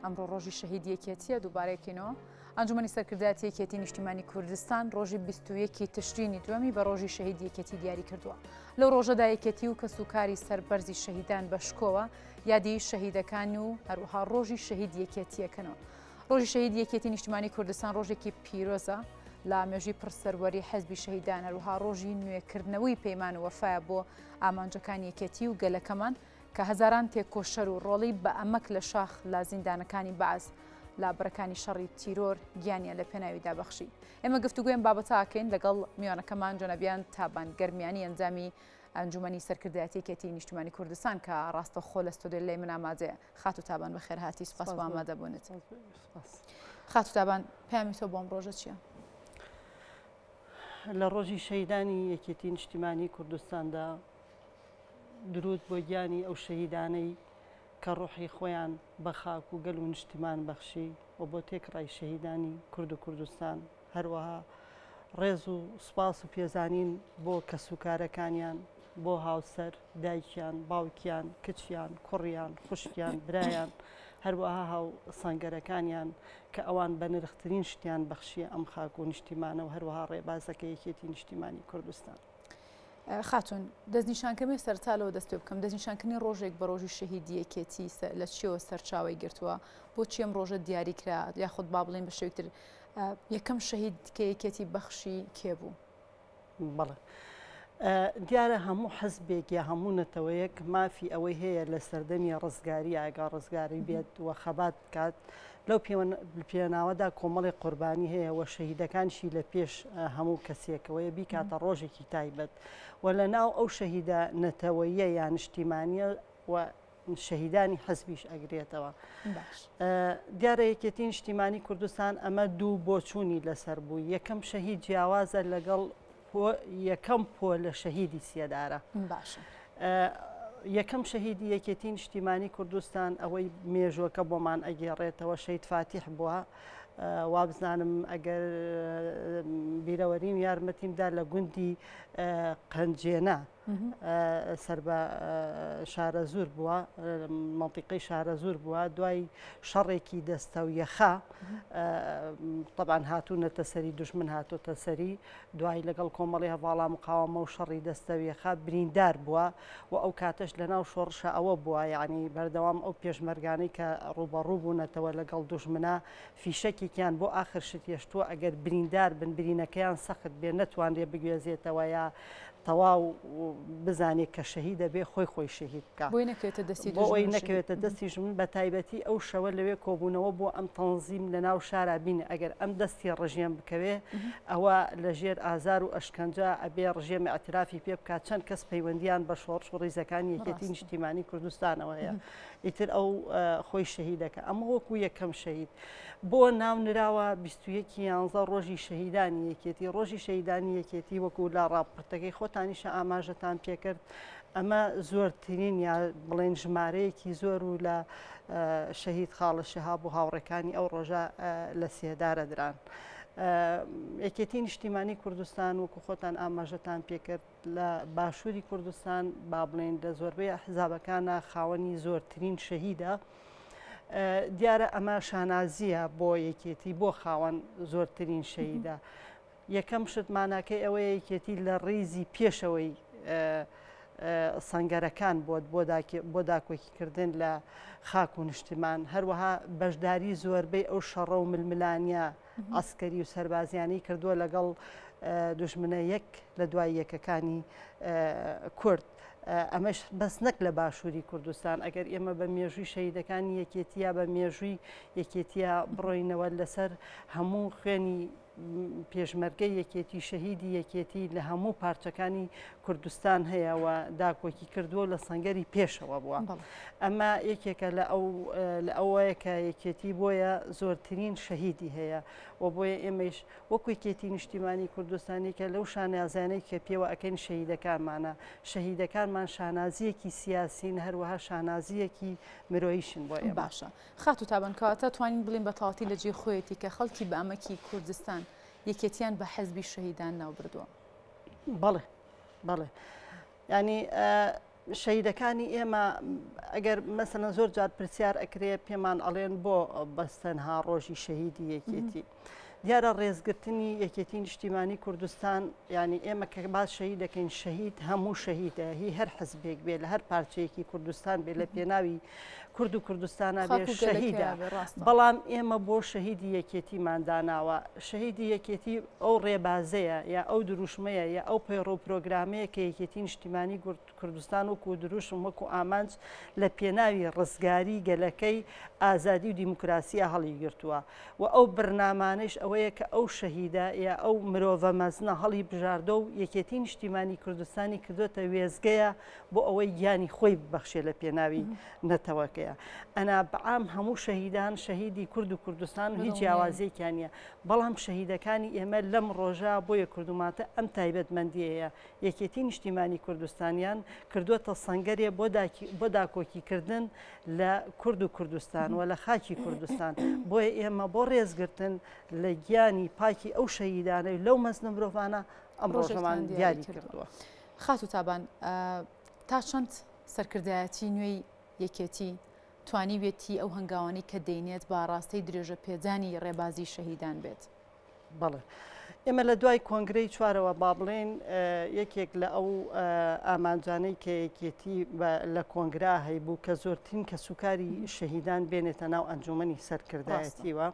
ئەمڕۆ ڕۆژی شەهید یەکێتیە دووبارەیەکەینەوە ئەنجومەنی سەرکردایەتی یەکێتی نیشتیمانی کوردستان ڕۆژی 21 تشرینی دووەمی بە ڕۆژی شەهید یەکێتی دیاری کردووە. لەو ڕۆژەدا یەکێتی و کەسوکاری سەربەرزی شەهیدان بە شکۆوە یادی شەهیدەکان و هەروەها ڕۆژی شەهید یەکێتیەکەنەوە. ڕۆژی شەهید یەکێتی نیشتیمانی کوردستان ڕۆژێکی پیرۆزە لە مێژووی پڕ سەروەری حزبی شەهیدان، هەروەها ڕۆژی نوێکردنەوەی پەیمان و وەفایە بۆ ئامانجەکانی یەکێتی و گەلەکەمان کە هەزاران تێکۆشەر و ڕۆڵەی بە ئەمەک لە شاخ لە زیندانەکانی بەعس لە بەرەکانی شەڕی تیرۆر گیانیان لە پێناویدا بەخشی. ئێمە گفتوگۆی ئەم بابەتە ئەکەین لەگەڵ میوانەکەمان جەنابیان تابان گەرمیانی ئەندامی ئەنجومەنی سەرکردایەتی یەکێتی نیشتیمانی کوردستان کە ڕاستەوخۆ لە ستۆدیۆ لای من ئامادەیە. خاتوو تابان بەخێرهاتی، سوپاس بۆ ئامادەبوونت. خاتوو تابان پەیامی تۆ بۆ ئەم ڕۆژە چییە؟ لە ڕۆژی شەهیدانی یەکێتی نیشتیمانی کوردستاندا دروود بۆ گیانی ئەو شەهیدانەی کە ڕۆحی خۆیان بە خاک و گەل و نیشتمان بەخشی و بۆ تێکڕای شەهیدانی کورد و کوردستان، هەروەها ڕێز و سوپاس و پێزانین بۆ کەسوکارەکانیان، بۆ هاوسەر، دایکیان، باوکیان، کچیان، کوڕیان، خوشکیان، برایان، هەروەها هاوسەنگەرەکانیان کە ئەوان بەنرخترین شتیان بەخشیە ئەم خاک و نیشتیمانە و هەروەها ڕێبازەکەی یەکێتی نیشتیمانی کوردستان. خاتوون، دەستنیشانکەمێ سەرەتا لەوە دەست پێ بکەم، دەستنیشانکردنی ڕۆژێک بە ڕۆژی شەهیدی یەکێتی لە چیەوە سەرچاوەی گرتووە؟ بۆچی ئەم ڕۆژە دیاری کرا؟ یاخود با بڵێین بە شێوەیەکی تر یەکەم شەهید کە یەکێتی بەخشی کێ بوو؟ بەڵێ. دیارە هەموو حزبێک یا هەموو نەتەوەیەک مافی ئەوەی هەیە لە سەردەمی ڕزگاری ئەگەر ڕزگاری بێت و خەبات بکات لەو پێناوەدا کۆمەڵێک قوربانی هەیە و شەهیدەکانیشی لە پێش هەموو کەسێکەوەیە بیکاتە ڕۆژێکی تایبەت و لە ناو ئەو شەهیدە نەتەوەیە یا نیشتیمانیە و شەهیدانی حزبیش ئەگرێتەوە. دیارە یەکێتی نیشتیمانی کوردستان ئەمە دوو بۆچوونی لەسەر بوو یەکەم شەهید جیاوازە لەگەڵ یەکەم پۆلە شەهیدی سێدارە. باشە. یەکەم شەهیدی یەکێتی نیشتیمانی کوردستان ئەوەی مێژوەکە بۆمان ئەگێڕێتەوە شەید فاتیح بووە وابزانم ئەگەر بیرەوەریم یارمەتیمدا لە گوندی قەنجێنە سەر بە شارەزوور بووە مەنتیقەی شارەزوور بووە دوای شەڕێکی دەستە و یەخە طبعا هاتوونەتە سەری دوژمن هاتۆتە سەری دوای لەگەڵ کۆمەڵی هەڤاڵا مقاوەمە و شەڕی دەستەویەخە بریندار بووە و ئەو کاتەش لەناو شۆڕشە ئەوە بووە یعنی بەردەوام ئەو پێشمەرگانەی کە ڕووبەڕوو بوونەتەوە لەگەڵ دوژمنا فیشەکێکیان بۆ ئاخر شت هێشتووە ئەگەر بریندار بن برینەکەیان سەخت بێ نەتوانرێ بگوێزێتەوە یا تەواو بزانێ کە شەهیدە بێ خۆی خۆی شەهید بکا. بۆی نەکەوێتە دەستی بۆ ئەوی نەکەوێتە دەستی ژمن بە تایبەتی ئەو شەوە لەوێ کۆبوونەوە بۆ ئەم تەنزیم لە ناو شارا بینە ئەگەر ئەم دەستی ڕژێم بکەوێ ئەوە لە ژێر ئازار و ئەشکەنجە ئەبێ ڕژێم ئیعترافی پێ بکات چەند کەس پەیوەندیان بە شۆڕش و ڕیزەکانی یەکێتی نیشتیمانی کوردستانەوە هەیە ئیتر ئەو خۆی شەهیدەکە ئەمە وەکو یەکەم شەهید بۆ ناو نراوە 21 یانزە ڕۆژی شەهیدانی یەکێتی ڕۆژی شەهیدانی یەکێتی وەکو لە ڕاپۆرتەکەی خۆتانیشە ئاماژەتان پێکرد ئەمە زۆرترین یا بڵێن ژمارەیەکی زۆر و لە شەهید خاڵە شەهاب و هاوڕێکانی ئەو ڕۆژە لە سێدارە دران. یەکێتی نیشتیمانی کوردستان وەکو خۆتان ئاماژەتان پێکرد لە باشووری کوردستان با بڵێن لە زۆربەی ئەحزابەکانە خاوەنی زۆرترین شەهیدە. دیارە ئەمە شانازیە بۆ یەکێتی بۆ خاوەن زۆرترین شەهیدە. یەکەم شت ماناکەی ئەوەیە یەکێتی لە ڕیزی پێشەوەی سەنگەرەکان بۆت بۆ داکۆکیکردن لە خاک و نیشتمان هەروەها بەشداری زۆربەی ئەو شەڕە و ململانیە عەسکەری و سەربازیانەی کردووە لەگەڵ دوژمنە یەک لە دوای یەکەکانی کورد. ئەمەش بەس نەک لە باشووری کوردستان ئەگەر ئێمە بە مێژووی شەهیدەکانی یەکێتیە بە مێژووی یەکێتیە بڕۆینەوە لەسەر هەموو خوێنی پێشمەرگەی یەکێتی شەهیدی یەکێتی لە هەموو پارچەکانی کوردستان هەیە و داکۆکی کردووە لە سەنگەری پێشەوە بووە. ئەمە یەکێکە لە ئەو لە ئەوەیە کە یەکێتی بۆیە زۆرترین شەهیدی هەیە و بۆیە ئێمەیش وەکو یەکێتی نیشتیمانی کوردستانی کە لەو شانازیانەی کە پێوە ئەکەین شەهیدەکانمانە شەهیدەکانمان شانازیەکی سیاسین هەروەها شانازیەکی مرۆیشن بۆ ئێمە. باشە خاتوو تابان کەواتە توانین بڵێین بە تەواوەتی لە جێی خۆیەتی کە خەڵکی بە ئەمەکی کوردستان یەکێتیان بە حزبی شەهیدان ناو بردووە؟ بەڵێ بەڵێ یانی. شەهیدەکانی ئێمە ئەگەر مەسەلەن زۆر جار پرسیار ئەکرێ پێمان ئەڵێن بۆ بەس تەنها ڕۆژی شەهیدی یەکێتی دیارە ڕێزگرتنی یەکێتی نیشتیمانی کوردستان ینی ئێمە کە باس شەهید دەکەین شەهید هەموو شەهیدە هی هەر حزبێک بێ لە هەر پارچەیەکی کوردستان بێ لە پێناوی کورد و کوردستانە بێ شەهیدە بەڵام ئێمە بۆ شەهیدی یەکێتیمان داناوە شەهیدی یەکێتی ئەو ڕێبازەیە یا ئەو دروشمەیە یا ئەو پەیڕە و پرۆگرامەیە کە یەکێتی نیشتیمانی کوردستان وەکو دروشم وەکو ئامانج لە پێناوی ڕزگاری گەلەکەی ئازادی و دیموکراسیە هەڵیگرتووە و ئەو برنامانەیش ئەوەیە کە ئەو شەهیدە یا ئەو مرۆڤە مەزنە هەڵی بژاردۆ و یەکێتی نیشتیمانی کوردستانی کردۆتە وێستگەیە بۆ ئەوەی گیانی خۆی ببەخشێ لە پێناوی نەتەوەکەیە. ئەنا بەعام هەموو شەهیدان شەهیدی کورد و کوردستان و هیچ جیاوازیەکیان نیە بەڵام شەهیدەکانی ئێمە لەم ڕۆژە بۆیە کردومانتە ئەم تایبەتمەندیەیە یەکێتی نیشتیمانی کوردستانیان کردوەتە سەنگەرێ بۆ داکۆکی کردن لە کورد و کوردستان و لە خاکی کوردستان بۆیە ئێمە بۆ ڕێزگرتن لە گیانی پاکی ئەو شەهیدانەی لەو مەزنە مرۆڤانە ئەم ڕۆژەمان دیاری کردووە. خاتوو تابان تا چەند سەرکردایەتی نوێی یەکێتی توانیویەتی ئەو هەنگاوانەی کە دەینێت بە ئاڕاستەی درێژەپێدانی ڕێبازی شەهیدان بێت؟ بەڵێ. ئێمە لە دوای کۆنگرەی چوارەوە با بڵێین یەکێک لە ئەو ئامانجانەی کە یەکێتی لە کۆنگرا هەیبوو کە زۆرترین کەسوکاری شەهیدان بێنێتە ناو ئەنجومەنی سەرکردایەتیوە.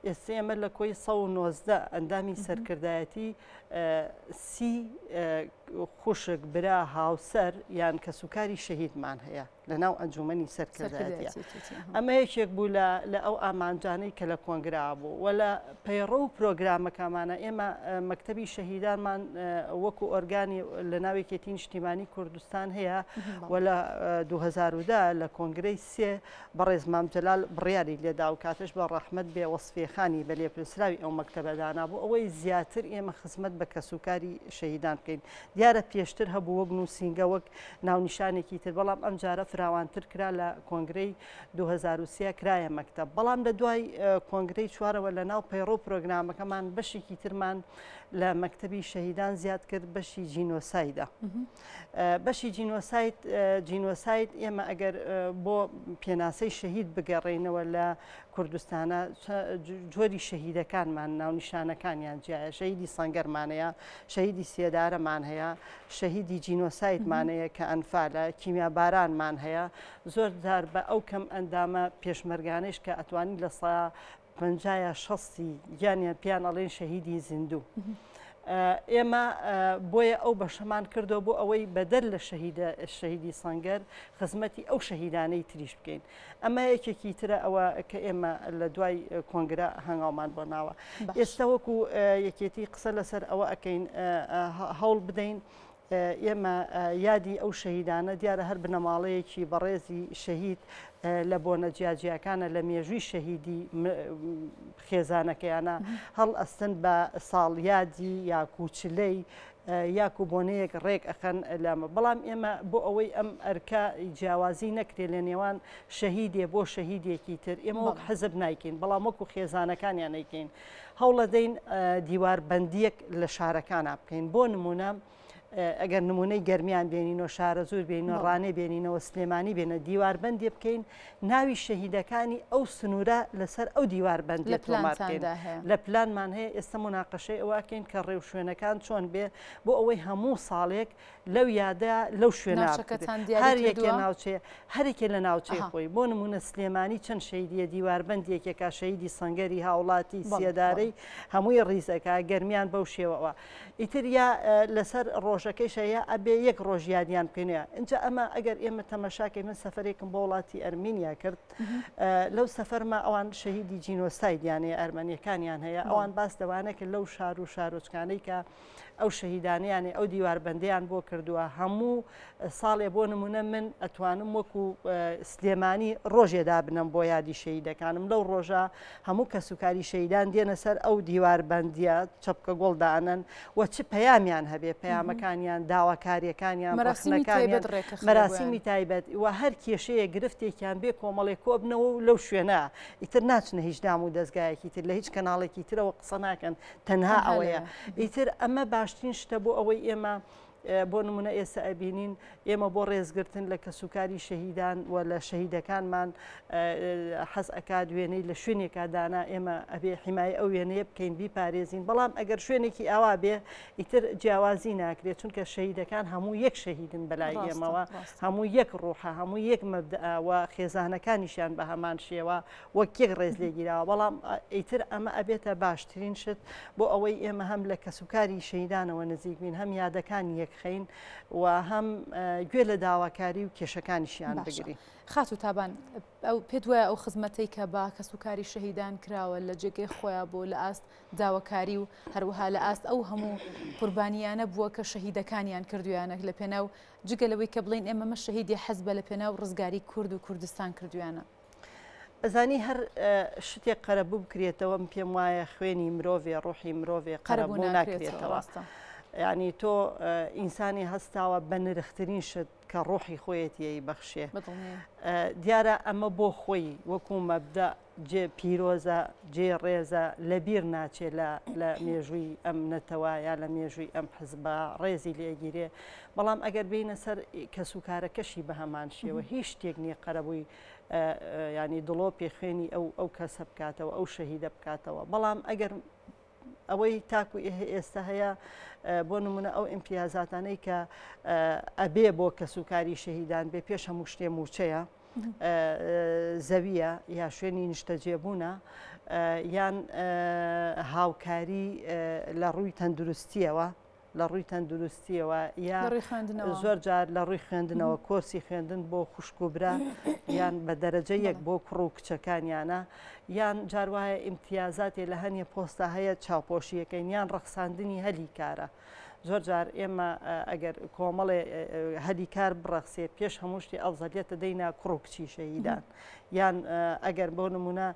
ئێستا ئێمە لە کۆی 119 ئەندامی سەرکردایەتی سی خوشک برا هاوسەر یان کەسوکاری شەهیدمان هەیە. لە ناو ئەنجومەنی سەرکردایەتیە. ئەمە یەکێک بوو لە ئەو ئامانجانەی کە لە کۆنگرا بوو و لە پەیڕە و پرۆگرامەکەمانە ئێمە مەکتەبی شەهیدانمان وەکو ئۆرگانی لە ناو یەکێتی نیشتیمانی کوردستان هەیە و لە 2010 لە کۆنگرەی سێ بەڕێز مام جەلال بڕیاری لێدا و کاتش بە ڕەحمەت بێ وەسفیەخانی بە لێپرسراوی ئەو مەکتەبە دانا بۆ ئەوەی زیاتر ئێمە خزمەت بە کەسوکاری شەهیدان بکەین دیارە پێشتر هەبوو وەک نووسینگە وەک ناونیشانێکی تر، بەڵام ئەمجارە فراوانتر کرا لە کۆنگرەی 2003 کرایە مەکتەب، بەڵام لە دوای کۆنگرەی چوارەوە لە ناو پەیڕەو پرۆگرامەکەمان بەشێکی ترمان لە مەکتەبی شەهیدان زیاد کرد بەشی جینۆسایدە. بەشی جینۆساید جینۆساید ئێمە ئەگەر بۆ پێناسەی شەهید بگەڕێینەوە لە کوردستانە جۆری شەهیدەکانمان ناونیشانەکانیان جیایە شەهیدی سەنگەرمانەیە شەهیدی سێدارەمان هەیە شەهیدی جینۆسایدمان هەیە کە ئەنفالە، کیمیابارانمان هەیە، زۆر جار بە ئەو کەم ئەندامە پێشمەرگانەیش کە ئەتوانین لە سا 50 یا شەستی گیانیان پێیان ئەڵێن شەهیدی زیندوو. ئێمە بۆیە ئەو بەشەمان کردەوە بۆ ئەوەی بەدەر لە شەهیدە شەهیدی سەنگەر خزمەتی ئەو شەهیدانەی تریش بکەین. ئەمە یەکێکی ترە ئەوە کە ئێمە لە دوای کۆنگرە هەنگاومان بۆ ناوە. ئێستا وەکو یەکێتی قسە لەسەر ئەوە ئەکەین هەوڵ بدەین ئێمە یادی ئەو شەهیدانە دیارە هەر بنەماڵەیەکی بەڕێزی شەهید لە بۆنە جیاجیاکانە لە مێژووی شەهیدی خێزانەکەیانە هەڵ ئەستن بە ساڵیادی یاکوچلەی یاکو بۆنەیەک ڕێک ئەخەن لەمە بەڵام ئێمە بۆ ئەوەی ئەم ئەرکە جیاوازی نەکرێت لە نێوان شەهیدێ بۆ شەهیدێکی تر ئێمە وەک حەزب نایکەین بەڵام وەکو خێزانەکانیان نەیکەین هەوڵەدەین دیواربەندیەک لە شارەکانە بکەین بۆ نمونە ئەگەر نمونەی گەرمیان بێنینەوە شارەزوور بێنینەوە ڕانێ بێنینەوە سلێمانی بێنە دیواربەندێ بکەین ناوی شەهیدەکانی ئەو سنوورە لەسەر ئەو دیواربەندیە تۆمار بکەین. لە پلانمان هەیە ئێستا موناقەشەی ئەوە ئەکەین کە ڕێوشوێنەکان چۆن بێ بۆ ئەوەی هەموو ساڵێک لەو یادە لەو شوێنە هەر یەکێ ناوچەیە هەرێکێ لە ناوچەی خۆی بۆ نمونە سلێمانی چەند شەیدیە دیواربەند یەکێکە شەیدی سەنگەری هاوڵاتی سیەدارەی هەمووی ڕیزەکە گەرمیان بەو شێوەوە ئیتر یا لەسەر ڕۆژەکەیشە یا ئەبێ یەک ڕۆژ یادیان بکەینەوە ئینجا ئەمە ئەگەر ئێمە تەمەشاکەی من سەفەرێکم بۆ وڵاتی ئەرمینیا کرد لەو سەفەرمە ئەوان شەهیدی جینۆسایدیان هەیە ئەرمەنیەکانیان هەیە ئەوان باس لەوانە کرد لەو شار و شارۆچکانەی کە ئەو شەهیدانیانێ ئەو دیواربەندیان بۆ کردووە هەموو ساڵێ بۆ نمونە من ئەتوانم وەکو سلێمانی ڕۆژێ دابنەم بۆ یادی شەهیدەکانم لەو ڕۆژە هەموو کەسوکاری شەهیدان دێنە سەر ئەو دیواربەندیە چەپکە گوڵ دانەن و چ پەیامیان هەبێ پەیامەکانیان داواکاریەکانیان ڕەخنەکانیان مەراسیمی تایبەت و هەر کێشەیە گرفتێکیان بێ کۆمەڵێک کۆبنەوە و لەو شوێنە ئیتر ناچنە هیچ دام و دەزگایەکی تر لە هیچ کەناڵێکی ترەوە قسە ناکەن تەنها ئەوەیە ئیتر ئەمە باشترین شتە بۆ ئەوەی ئێمە. بۆ نمونە ئێستا ئەبینین ئێمە بۆ ڕێزگرتن لە کەسوکاری شەهیدان و لە شەهیدەکانمان حەز ئەکات وێنەی لە شوێنێکا دانا ئێمە ئەبێ حیمایە ئەو وێنەیە بکەین بیپارێزین بەڵام ئەگەر شوێنێکی ئاوا بێ ئیتر جیاوازی ناکرێت چونکە شەهیدەکان هەموو یەک شەهیدن بەلای ئێمەوە هەموو یەک ڕوحە هەموو یەک مەبدەئە و خێزانەکانیشیان بە هەمان شێوە وەک یەک ڕێز لێگیراوە بەڵام ئیتر ئەمە ئەبێتە باشترین شت بۆ ئەوەی ئێمە هەم لە کەسوکاری شەیدانەوە نزیک بین هەم یادەکان یەکخەین و هەم گوێ لە داواکاری و کێشەکانیشیان بگرین. خاتوو تابان ئەو پێت وایە ئەو خزمەتەی کە بە کەسوکاری شەهیدان کراوە لە جێگەی خۆیان بۆ لە ئاست داواکاری و هەروەها لە ئاست ئەو هەموو قوربانیانە بووە کە شەهیدەکانیان کردویانە لە پێناو جگە لەوەی کە بڵین ئێمەمە شەهیدی حەزبە لە پێناو ڕزگاری کورد و کوردستان کردویانە. ئەزانی هەر شتێک قەرەبوو بکرێتەوە من پێم وایە خوێنی مرۆڤێ ڕۆحی مرۆڤێ قەرەبوو ناکرێتەوە. یعنی تۆ ئینسانی هەستاوە بە نرخترین شت کە ڕۆحی خۆیەتی بەخشێ دیارە ئەمە بۆ خۆی وەکو مەبدە جێ پیرۆزە جێ ڕێزە لە بیر ناچێ لە لە مێژووی ئەم نەتەوە یا لە مێژووی ئەم حزبە ڕێزی لێگیرێ بەڵام ئەگەر بینە سەر کەسوکارەکەشی بە هەمان شێوە هیچ شتێک نییە قەرەبووی ینی دڵۆپی خوێنی ئەو ئەو کەسە بکاتەوە ئەو شەهیدە بکاتەوە بەڵام ئەگەر ئەوەی تاکو ئێستا هەیە بۆ نمونە ئەو ئیمتیازاتانەی کە ئەبێ بۆ کەسوکاری شەهیدان بێ پێش هەموو شتێ موچەیە زەویە یا شوێنی نیشتەجێبوونە یان هاوکاری لە ڕووی تەندروستیەوە لە ڕووی تەندروستیەوە یا زۆر جار لە ڕووی خوێندنەوە کۆرسی خوێندن بۆ خوشک و برا یان بە دەرەجە یەک بۆ کوڕ و کچەکانیانە یان جار وایە ئیمتیازاتێ لە هەنێ پۆستا هەیە چاوپۆشیەکەین یان ڕەخساندنی هەلی کارە. زۆر جار ئێمە ئەگەر کۆمەڵێ هەلی کار بڕەخسێ پێش هەموو شتی ئەفزەلیەتە دەینا کوڕ و کچی شەهیدان. یان ئەگەر بۆ نمونە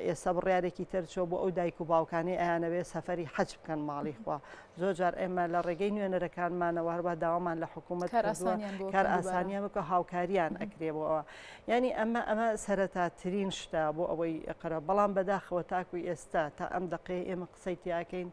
ئێستا بڕیارێکی تر چۆ بۆ ئەو دایک و باوکانەی ئەیانەوێ سەفەری حەج بکەن ماڵی خوا زۆر جار ئێمە لە ڕێگەی نوێنەرەکانمانەوە هەروە داوامان لە حکوومەت کار ئاسانیان بکە هاوکاریان ئەکرێ بۆ ئەوە ینی ئەمە ئەمە سەرەتاترین شتە بۆ ئەوەی قەرە بەڵام بەداخەوە تاکوی ئێستا تا ئەم دقەیە ئێمە قسەی تیاکەین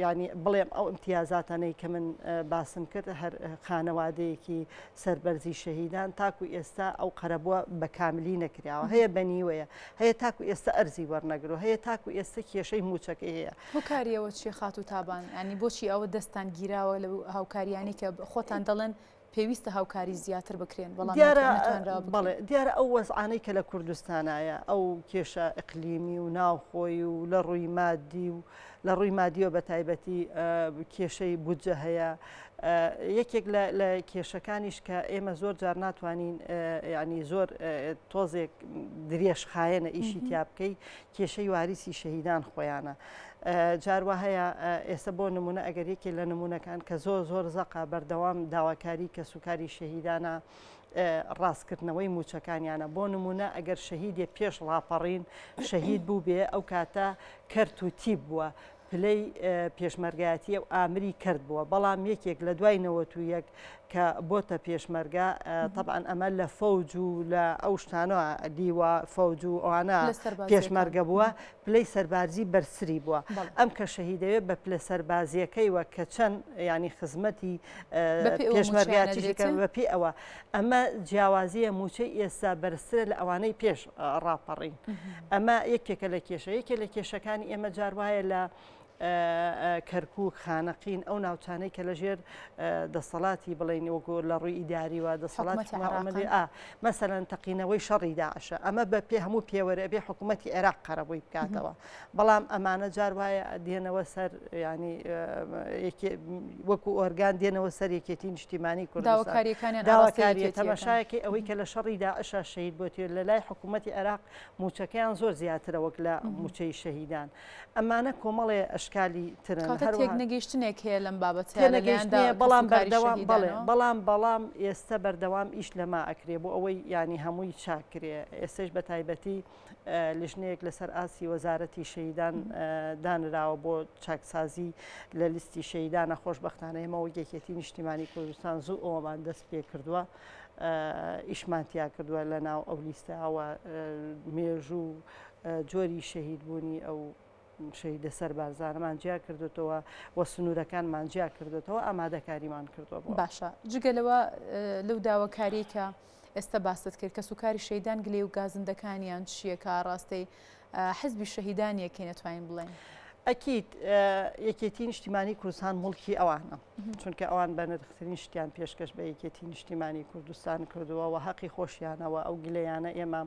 ینی بڵێم ئەو امتیازاتانەی کە من باسم کرد هەر خانەوادەیەکی سەربەرزی شەهیدان تاکو ئێستا ئەو قەرەبووە بە کاملی نەکراوە هەیە بە نیوەیە هەیە تاکو ئێستا ئەرزی وەرنەگرو هەیە تاکو ئێستا کێشەی موچەکەی هەیە. هۆکاری ئەوە چیە خاتوو تابان؟ یانی بۆچی ئەوە دەستتان گیراوە لەو هاوکاریانەی کە خۆتان دەڵێن پێویستە هاوکاری زیاتر بکرێن بەڵام دیارە نەتوانراوە بکرێن؟ بەڵێ دیارە ئەو وەزعانەی کە لە کوردستانایە ئەو کێشە ئیقلیمی و ناوخۆی و لە ڕووی مادی و لە ڕووی مادیەوە بە تایبەتی کێشەی بودجە هەیە یەکێک لە کێشەکانیش کە ئێمە زۆر جار ناتوانین ینی زۆر تۆزێک درێژخایەنە ئیشی تیا بکەی کێشەی واریسی شەهیدان خۆیانە جاروا هەیە ئێستا بۆ نمونە ئەگەر یەکێ لە نمونەکان کە زۆر زۆر زەقا بەردەوام داواکاری کەسوکاری شەهیدانە ڕاستکردنەوەی مووچەکانیانە، بۆ نموونە ئەگەر شەهیدێ پێش ڕاپەڕین شەهید بووبێ ئەو کاتە کەرت و تیپ بووە پلەی پێشمەرگایەتی و ئامری کەرت بووە بەڵام یەکێک لە دوای 91 کە بۆتە پێشمەرگە تەبعەن ئەمە لە فەوج و لە ئەو شتانەوە لیوا فەوج و ئەوانە پێشمەرگە بووە پلەی سەربازی بەرزتری بووە ئەم کە شەهیدەوێ بە پلە سەربازیەکەیوە کە چەند ینی خزمەتی پێشمەرگاتیشەکە بە پێ ئەوە ئەمە جیاوازیە موچەی ئێستا بەرزترە لە ئەوانەی پێش ڕاپەڕین ئەمە یەکێکە لە کێشە یەکێ لە کێشەکانی ئێمە جار وایە لە کەرکوک، خانەقین، ئەو ناوچانەی کە لەژێر دەسەڵاتی بڵێین وەکو لە ڕووی ئیداریوە دەسەڵاتی عێراقن مەسەلەن تەقینەوەی شەڕی داعشە ئەمە بە پێ هەموو پێوەرە بێ حکوومەتی عێراق قەرەبووی بکاتەوە بەڵام ئەمانە جار وایە دێنەوە سەر ینی وەکو ئۆرگان دێنەوە سەر یەکێتی نیشتیمانی کوردستان داواکاریەکانیان تەماشایەکەی ئەوەی کە لە شەڕی داعشا شەهید بۆتێ لە لای حکوومەتی عێراق مووچەکەیان زۆر زیاترە وەک لە مووچەی شەهیدان ئەمانە کۆمەڵێ ئەشکالی ترن کەواتە هەروەها تێکنەگەیشتنێک هەیە لەم بابەتە لەلایەن تێنەگەیشتنێ بەڵام کەسوکاری بەردەوام بەڵێ شەهیدانەوە؟ بەڵام بەڵام ئێستە بەردەوام ئیش لەما ئەکرێ بۆ ئەوەی یانی هەمووی چاک کرێ ئێستەش بە تایبەتی لیژنەیەک لەسەر ئاستی وەزارەتی شەهیدان دانراوە بۆ چاکسازی لە لیستی شەهیدانە خۆشبەختانە ئێمە وەک یەکێتی نیشتیمانی کوردستان زوو ئەوەمان دەست پێ کردووە ئیشمان تیا کردووە لە ناو ئەو لیستەوە مێژوو جۆری شەهید بوونی ئەو. شەهیدە سەربازانەمان جیا کردوتەوە و سنوورەکانمان جیا کردوتەوە ئامادەکاریمان کردووە بۆ. باشە جگە لەوە لەو داواکاریەی کە ئێستا باست کرد کەسوکاری شەهیدان گلەی و گازندەکانیان چییە کە ئاڕاستەی حزبی شەهیدان یەکەی نەتوانین بڵێین؟ ئەکید یەکێتی نیشتیمانی کوردستان موڵکی ئەوانە چونکە ئەوان بە نرخترین شتیان پێشکەش بە یەکێتی نیشتیمانی کوردستان کردووە و هەقی خۆشیانەوە ئەو گلەیانە ئێمە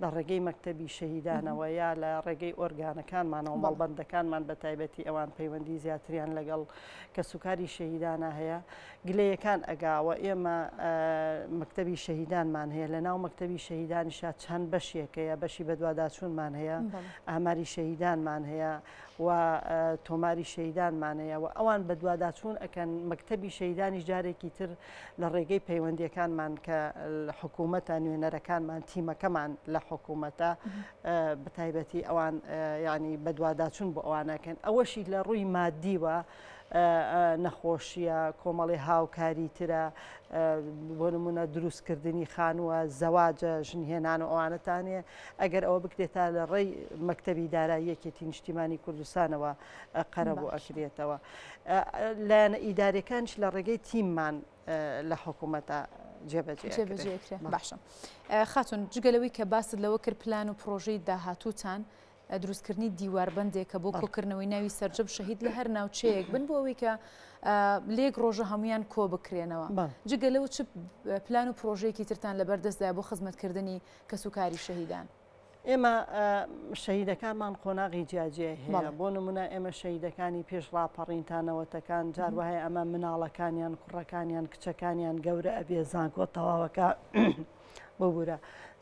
لە ڕێگەی مەکتەبی شەهیدانەوە یا لە ڕێگەی ئۆرگانەکانمانەوە مەڵبەندەکانمان بە تایبەتی ئەوان پەیوەندی زیاتریان لەگەڵ کەسوکاری شەهیدانە هەیە گلەیەکان ئەگاوە ئێمە مەکتەبی شەهیدانمان هەیە لە ناو مەکتەبی شەهیدانیشا چەند بەشێکەیە بەشی بەدواداچوونمان هەیە ئاماری شەهیدانمان هەیە و تۆماری شەهیدانمان هەیە و ئەوان بەدواداچوون ئەکەن مەکتەبی شەهیدانیش جارێکی تر لە ڕێگەی پەیوەندیەکانمان کە حکوومەتە نوێنەرەکانمان تیمەکەمان لە حکوومەتە بەتایبەتی ئەوان ینی بەدواداچوون بۆ ئەوانەکەن ئەوەشی لە ڕووی مادیوە نەخۆشیە کۆمەڵی هاوکاری ترە بۆ نمونە دروستکردنی خانووە زەواجە ژنهێنان و ئەوانەتانێ ئەگەر ئەوە بکرێت تا لە ڕێی مەکتەبی دارایی یەکێتی نیشتیمانی کوردستانەوە قەرەبوو ئەکرێتەوە. لایەنە ئیداریەکانیش لە ڕێگەی تیممان لە حکوومەتە جێبەجێ جێبەجێ باشە خاتون جگە لەوەی کە باست لەوە کرد پلان و پرۆژەی داهاتووتان دروستکردنی دیواربەندێکە بۆ کۆکردنەوەی ناوی سەرجەم شەهید لە هەر ناوچەیەک بن بۆ ئەوەی کە لێک ڕۆژە هەمویان کۆ بکرێنەوە جگە لەو چ پلان و پرۆژەیەکی ترتان لەبەردەستدا بۆ خزمەتکردنی کەسوکاری شەهیدان؟ ئێمە شەهیدەکانمان قۆناغی جیاجیای هەیە بۆ نمونە ئێمە شەهیدەکانی پێش ڕاپەڕین تا نەوەتەکان جار وایە ئەمە مناڵەکانیان کوڕەکانیان کچەکانیان گەورە ئەبێ زانکۆ تەواوەکە ببورە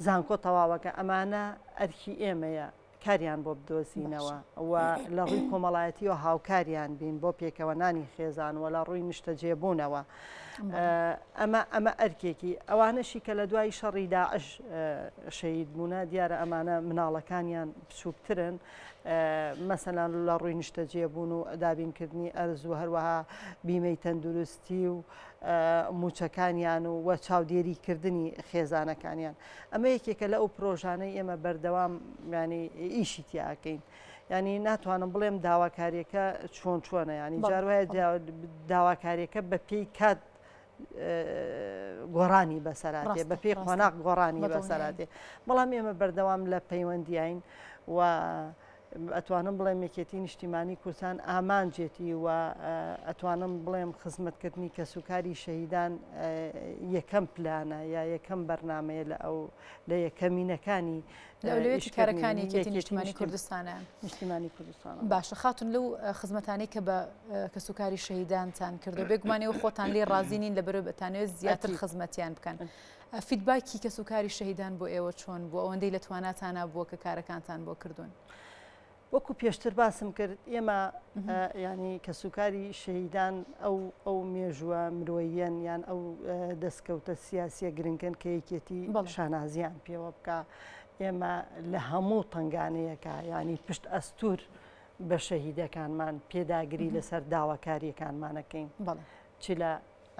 زانکۆ تەواوەکە ئەمانە ئەرکی ئێمەیە کاریان بۆ بدۆزینەوە و لە ڕووی کۆمەڵایەتیەوە هاوکاریان بین بۆ پێکەوەنانی خێزان و لە ڕووی نیشتەجێبوونەوە ئەمە ئەمە ئەرکێکی ئەوانەشی کە لە دوای شەڕی داعش شەهید بوونە دیارە ئەمانە مناڵەکانیان بچووکترن مەسەلەن لە ڕووی نیشتەجێبوون و دابینکردنی ئەرز و هەروەها بیمەی تەندروستی و موچەکانیان و وە چاودێریکردنی خێزانەکانیان ئەمە یەکێکە لە ئەو پرۆژانەی ئێمە بەردەوام ینی ئیشی تیاکەین. ینی ناتوانم بڵێم داواکاریەکە چۆن چۆنە ینی جار وایە داواکاریەکە بە پێی کات گۆڕانی بەسەراتێ بە پێی قۆناغ گۆڕانی بەسەراتێ بەڵام ئێمە بەردەوام لە پەیوەندیین و ئەتوانم بڵێم یەکێتی نیشتیمانی کوردستان ئامانجێتی و ئەتوانم بڵێم خزمەتکردنی کەسوکاری شەهیدان یەکەم پلانە یا یەکەم بەرنمەیە لە ئەو لە یەکەمینەکانی لە ئەولەویەتی کارەکانی یەکێتی نیشتیمانی کوردستانە. نیشتیمانی کوردستانە. باشە خاتون لەو خزمەتانەی کە بە کەسوکاری شەهیدانتان کردو بێگومان ئێوە خۆتان لێ ڕازی نین لەبەرەوەی بەتانەوێت زیاتر خزمەتیان بکەن. feedback ی کەسوکاری شەهیدان بۆ ئێوە چۆن بووە ئەوەندەی لە تواناتانا بووە کە کارەکانتان بۆ کردوون؟ وەکو پێشتر باسم کرد ئێمە ینی کەسوکاری شەهیدان ئەو ئەو مێژووە مرۆییەن یان ئەو دەستکەوتە سیاسیە گرنگن کە یەکێتی شانازیان پێوە بکە ئێمە لە هەموو تنگانەیەکە ینی پشت ئەستور بە شەهیدەکانمان پێداگری لەسەر داواکاریەکانمانەکەین چ لە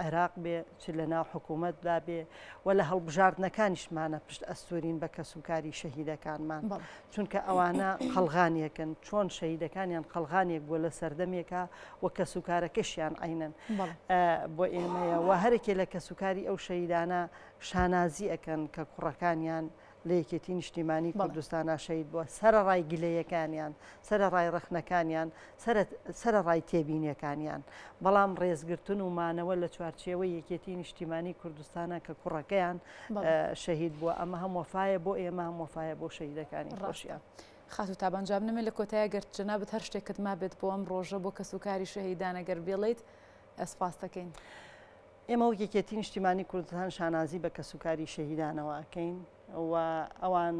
عێراق بێ، چ لە ناو حکوومەتدا بێ و لە هەڵبژاردنەکانیشمانە پشت ئەستوورین بە کەسوکاری شەهیدەکانمان. چونکە ئەوانە قەڵغانێکن، چۆن شەهیدەکانیان قەڵغانێک بووە لە سەردەمێکا و کەسوکارەکەشیان عەینەن بۆ ئێمەیە و هەرێکێ لە کەسوکاری ئەو شەهیدانە شانازی ئەکەن کە کوڕەکانیان لە یەکێتی نیشتیمانی کوردستانا شەهید بووە، سەرەڕای گلەیەکانیان، سەرەڕای ڕەخنەکانیان، سەرەڕای تێبینیەکانیان، بەڵام ڕێزگرتن و مانەوە لە چوارچێوەی یەکێتی نیشتیمانی کوردستانا کە کوڕەکەیان شەهید بووە، ئەمە هەم وەفایە بۆ ئێمە هەم وەفایە بۆ شەهیدەکانی خۆشیان. خاتوو تابان جا بنەمێ لە کۆتاییا گەر جەنابت هەر شتێکت مابێت بۆ ئەم ڕۆژە بۆ کەسوکاری شەهیدان ئەگەر بیڵێیت سپاست دەکەین. ئێمە وەک یەکێتی نیشتیمانی کوردستان شانازی بە کەسوکاری شەهیدانەوە ئەکەین و ئەوان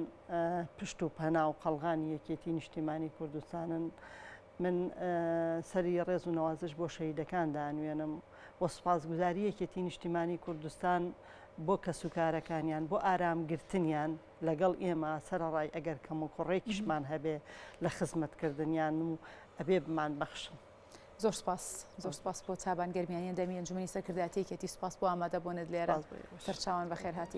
پشت و پەنا و قەڵغانی یەکێتی نیشتیمانی کوردستانن. من سەری ڕێز و نەوازش بۆ شەهیدەکان دانوێنم و سوپاسگوزاری یەکێتی نیشتیمانی کوردستان بۆ کەسوکارەکانیان بۆ ئارامگرتنیان لەگەڵ ئێمە سەرەڕای ئەگەر کەموکوڕێکیشمان هەبێ لە خزمەتکردنیان و ئەبێ بمانبەخشن. زۆر سپاس زۆر سپاس بۆ تابان گەرمیانی ئەندامی ئەنجومەنی سەرکردایەتی یەکێتی سپاس بۆ ئامادەبوونت لێرە سەرچاوان بەخێرهاتی.